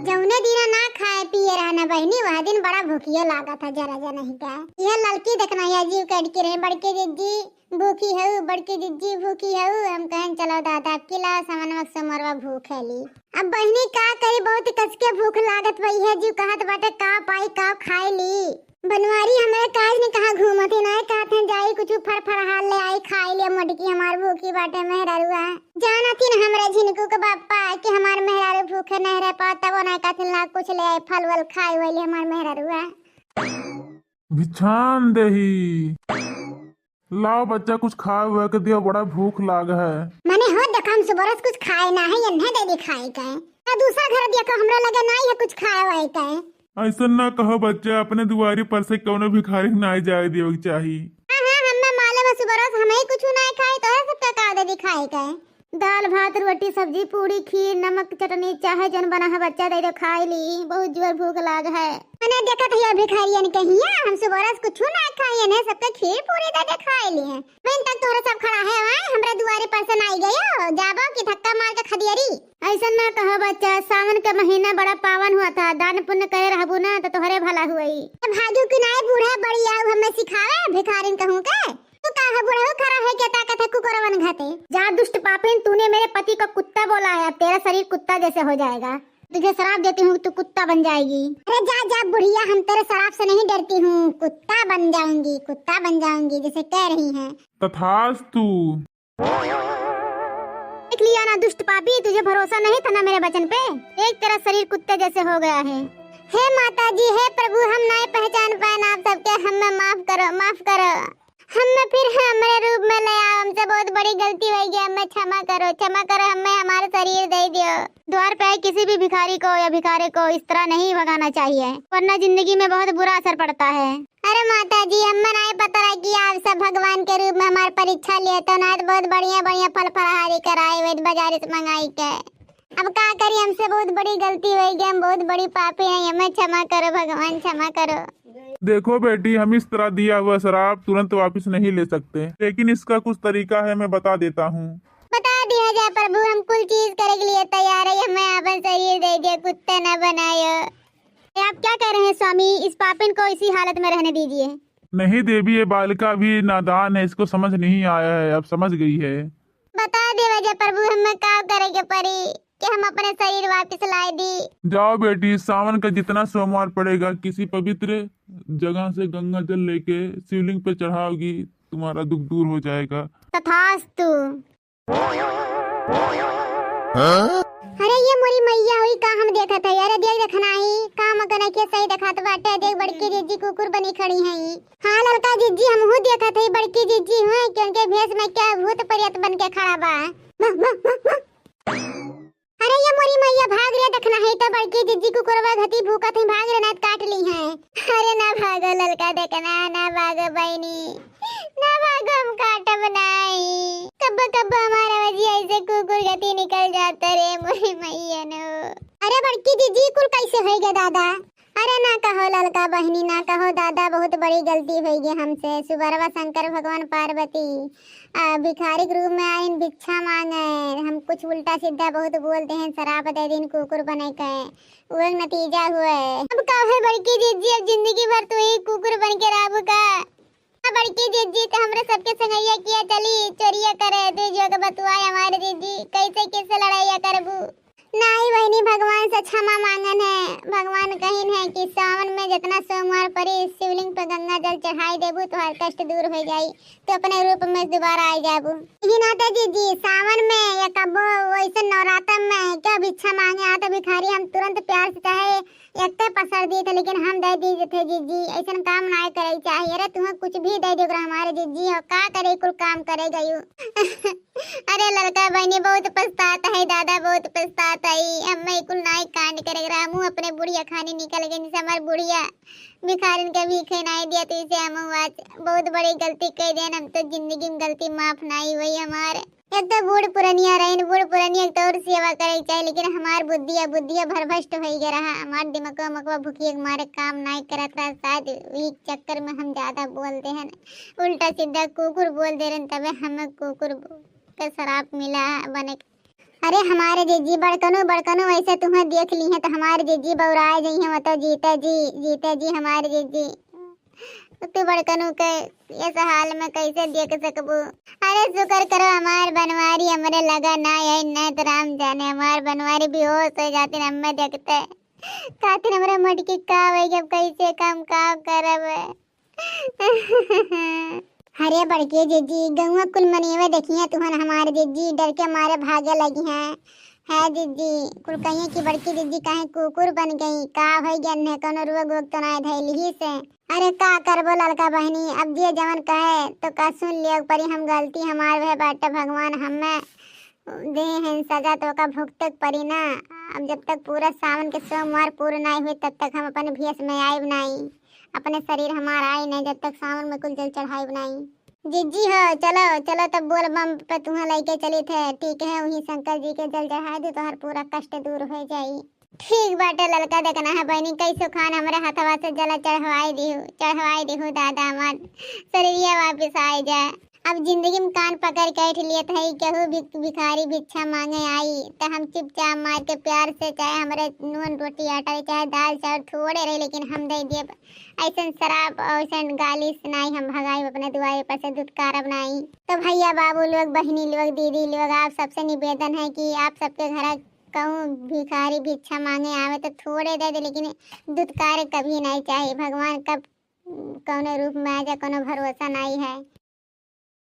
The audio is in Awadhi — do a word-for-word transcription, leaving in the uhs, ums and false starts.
जौने दिना ना खाए पिए रहना बहिनी, वह दिन बड़ा भूखियो लागत है, जरा जा नहीं का। यह ललकी देखना, यह जीव कटकी रहे, बड़की जिज्जी भूखी हऊ, बड़की जिज्जी भूखी हऊ। हम कहन, "चलो दादा, अब की लाओ सामान, मक सोमरवा भूख है ली।" अब बहिनी का करी, बहुत कस के भूख लागत बा, यह जीव कहत बाटे, "का पाई, का खाए ली?" बनवारी हमरे काज ने कहाँ घूमत ही, नाय कहत हैं, "जाई कुछ फर फरहार ले आई, खाई ले, मोटकी हमार भूखी बाटे मेहरारुआ।" जानत ही न हमरे झिनकू के बापा कि हमार मेहरारू भूखे नहीं रह पाओ, तबो नाय कहत हैं, "ला कुछ ले आई, फल वल खाए वाली हमार मेहरारुआ।" भिक्षान देही। लाओ बच्चा, कुछ खाए हुए के दियो, बड़ा भूख लाग है। मने हो देखा, हम सुबह से कुछ खाए ना है, ये नहीं दे दी खाए के। का दूसरा घर दिया का हमरा लगे नाई है कुछ खाए वाए के। ऐसन ना कहो बच्चा, अपने दुआरी पर से कौनो भिखारी के नाई जाए दियो के चाही। हाँ, हाँ, हमें मालूम है सुबह से हम ही कुछ नाई खाए, तोहरे सबके का दे दी खाए के। दाल, भात, रोटी, सब्जी, पूड़ी, खीर, नमक, चटनी, चाहे जौन बना है बच्चा दे दो खाए ली, बहुत जोर भूख लाग है। मने देखत है भिखारियन के हिया, हम सुबह से कुछ ना खाए, इन्हें सबके खीर पूड़ी दे दे खाए ली है। बहन तक तोहरे सब खड़ा है, आए हमरे दुआरे पर से नाई गयो, जाबो कि धक्का मार के खदियरी। ऐसन ना कहो बच्चा, सावन के महीना बड़ा पावन हुआ था, दान पुण्य करे रहबू ना तो तोहरे भला हुई। भाजू की नाई बूढ़ा बड़ी आऊ हमें सिखावे, भिखारिन कहूँ के। तू का है बुढ़ऊ खड़ा है क्या ताकत है कुकुरवन घाते? जा दुष्ट पापिन, तूने मेरे पति को कुत्ता बोला है, अब तेरा शरीर कुत्ता जैसे हो जाएगा। तुझे श्राप देती हूँ, तू कुत्ता बन जाएगी। अरे जा, जा बुढ़िया, हम तेरे श्राप से नहीं डरती हूँ, कुत्ता बन जाऊंगी, कुत्ता बन जाऊंगी जैसे कह रही है। तथास्तु। देख लिया ना दुष्ट पापी, तुझे भरोसा नहीं था ना मेरे वचन पे, देख तेरा शरीर कुत्ते जैसे हो गया है। हे माता जी, हे प्रभु, हम नहीं पहचान पाए ना आप सबके, हमें माफ करो, माफ करो। हमें फिर हमरे रूप में ले आओ, हमसे बहुत बड़ी गलती हो गई, हमें क्षमा करो, क्षमा करो, हमें हमारा शरीर दे दियो। द्वार पे आए किसी भी भिखारी को या भिखारी को इस तरह नहीं भगाना चाहिए, वरना जिंदगी में बहुत बुरा असर पड़ता है। अरे माता जी, हमें नहीं पता रहा कि आप सब भगवान के रूप में हमारी परीक्षा लिए, तो ना तो बहुत बढ़िया बढ़िया फल फलहारी कराए हुए बाजार से मंगाई के। अब का करी, हमसे बहुत बड़ी गलती हो गई, हम बहुत बड़ी पापी हैं, हमें क्षमा करो भगवान, क्षमा करो। देखो बेटी, हम इस तरह दिया हुआ शराब तुरंत वापस नहीं ले सकते, लेकिन इसका कुछ तरीका है, मैं बता देता हूँ। बता दिया जाए प्रभु, हम कुल चीज करे के लिए तैयार है, हमें अपन शरीर दे दिया, कुत्ते न बनायो। ये आप क्या कह रहे हैं स्वामी, इस पापिन को इसी हालत में रहने दीजिए। नहीं देवी, ये बालिका अभी नादान है, इसको समझ नहीं आया है, अब समझ गई है। बता देवे जे प्रभु, हमें का करे के पड़ी कि हम अपने शरीर वापस लाए दी? जाओ बेटी, सावन का जितना सोमवार पड़ेगा, किसी पवित्र जगह से गंगा जल लेके शिवलिंग पे चढ़ाओगी, तुम्हारा दुख दूर हो जाएगा। तथास्तु। अरे ये मोरी मैया हुई का हम देखत है, अरे देख देखना ही का मगन के सही देखात बाटे, देख बड़की जिज्जी कुकुर बनी खड़ी है। हाँ ललका जिज्जी, हमहू देखत है बड़की जिज्जी हुए, क्योंकि भेष में क्या भूत प्रेत बन के खड़ा बा। अरे ये मोरी मैया भाग रे, देखना है तो बड़की जिज्जी कुकुरवा घती भूकत है, भाग रे, नात काट ली है। अरे ना भागो ललका, देखना ना भागो बहिनी, ना भागो, हम काटब नाई। कब्बो कब्बो हमारा वजिया ऐसे कुकुर घती निकल जाता रे मोरी मैया नो। अरे बड़की जिज्जी कुल कैसे होइगे दादा? अरे ना कहो ललका बहिनी, ना कहो दादा, बहुत बड़ी गलती होइगे हमसे। सुबरवा शंकर भगवान पार्वती आ, भिखारी के रूप में आइन भिक्षा मांगे, हम कुछ उल्टा सीधा बहुत बोल देहेन, शराप दे दिन कुकुर बने के, वो एक नतीजा हुए। अब का है बड़की जिज्जी, अब जिंदगी भर तू ही कुकुर बन के रहबू का? अब बड़की जिज्जी तो हमरे सबके संगैया किया चली चोरिया करे, तू जो के बतुआए हमारे जिज्जी, कैसे किससे लड़ाइया करबू? नाई बहिनी, भगवान से क्षमा मांगन है। भगवान कहिन है कि सावन में जितना सोमवार पड़ी, शिवलिंग पे गंगा जल चढ़ाई देबू, तोहार कष्ट दूर हो जाई, तो अपने रूप में दोबारा आ जाबू। ही नाते जिज्जी, सावन में या कबो वैसे नवरात्र में क्या भिक्षा मांगे आ तो भिखारी हम तुरंत प्यार से चाहे एकते पसर दी थे, लेकिन हम दे दी थे जिज्जी। ऐसन काम नाय करे चाहिए। अरे तुम्हें कुछ भी दे दे हमारे जिज्जी हो, का करे कुल काम करे गयू। अरे ललका बहिनी बहुत पछतात है दादा, बहुत पछतात है। हमें कुल नाई कांड करे रहा, हमहू अपने बुढ़िया खानी निकल गई, जैसे हमार बुढ़िया भिखारिन के भीखे नाई दिया, तो इसे हम आज बहुत बड़ी गलती कह देन। हम तो जिंदगी में गलती माफ नाई हुई हमारे। एक तो बूढ़ पुरनिया रहिन, बूढ़ पुरनिया के तो और सेवा करे के चाही, लेकिन हमार बुद्धिया, बुद्धिया भरभ्रष्ट होई गया रहा। हमार दिमागवा मकवा भुखिया के मारे काम नाई करत रहा, शायद वही चक्कर में हम ज्यादा बोल देहन, उल्टा सीधा कुकुर बोल दे रहन, तबे हमें कुकुर के शराप मिला बने के। अरे हमारे जिज्जी, बड़कनू, बड़कनू ऐसे तुम्हें देख ली हैं तो हमारे जिज्जी बौराए जइहें, वो तो जीते जी, जीते जी हमारे जिज्जी। तू बड़कनू के इस हाल में कैसे देख सकबू? अरे शुक्र करो हमार बनवारी हमरे लगा ना है, नहीं तो राम जाने हमार बनवारी बेहोश हो जाती हमें देखते। खातिर हमरे मोटकी का होई, अब कैसे काम का करब? अरे बड़के जिज्जी, गौवा कुल मनेवे देखिए तुहन हमार जिज्जी, डर के मारे भागे लगी हैं। है जिज्जी, कुल कहिए कि बड़की जिज्जी काहे कुकुर बन गई, का होई गया ने, कोनो रोग वोग तो ना धैली ही से। अरे का करबो ललका बहनी, अब जे जवन कहे तो का सुन लियो परी, हम गलती हमार वह बाटे, भगवान हमें दे हैं सजा तो का भुगते के परी ना। अब जब तक पूरा सावन के सोमवार पूरा नहीं हुई तब तक हम अपने भेष में आइब नहीं, अपने शरीर हमार आई नहीं जब तक सावन में कुल जल चढ़ाइब नहीं। जिज्जी हो, चलो चलो तब बोल बम पे तुम्हें लेके चली थे, ठीक है, वही शंकर जी के जल चढ़ाई दे, तोहर पूरा कष्ट दूर हो जाई। ठीक बाटे ललका, देखना है बहनी कैसो खान हमरे हथवा से जला चढ़वाई दिहु, चढ़वाई दिहु दादा, हमार शरीरिया वापिस आई जाए। अब जिंदगी में कान पकड़ के बैठ लिए थे, केहू भी भिखारी भिक्षा मांगे आई तो हम चुपचाप मार के प्यार से चाहे हमरे नून रोटी आटा रही, चाहे दाल चावल थोड़े रही, लेकिन हम दे दिए। ऐसन शराब ऐसन गाली से नहीं हम भगाई अपने दुआरे पर से दुत्कारब नहीं। तो भैया बाबू लोग, बहनी लोग, दीदी लोग, आप सबसे निवेदन है कि आप सबके घर कहूँ भिखारी भिक्षा मांगे आवे तो थोड़े दे दे, लेकिन दुत्कार कभी नहीं चाहिए। भगवान कब कौनो रूप में आ जा, कोनो भरोसा नहीं है।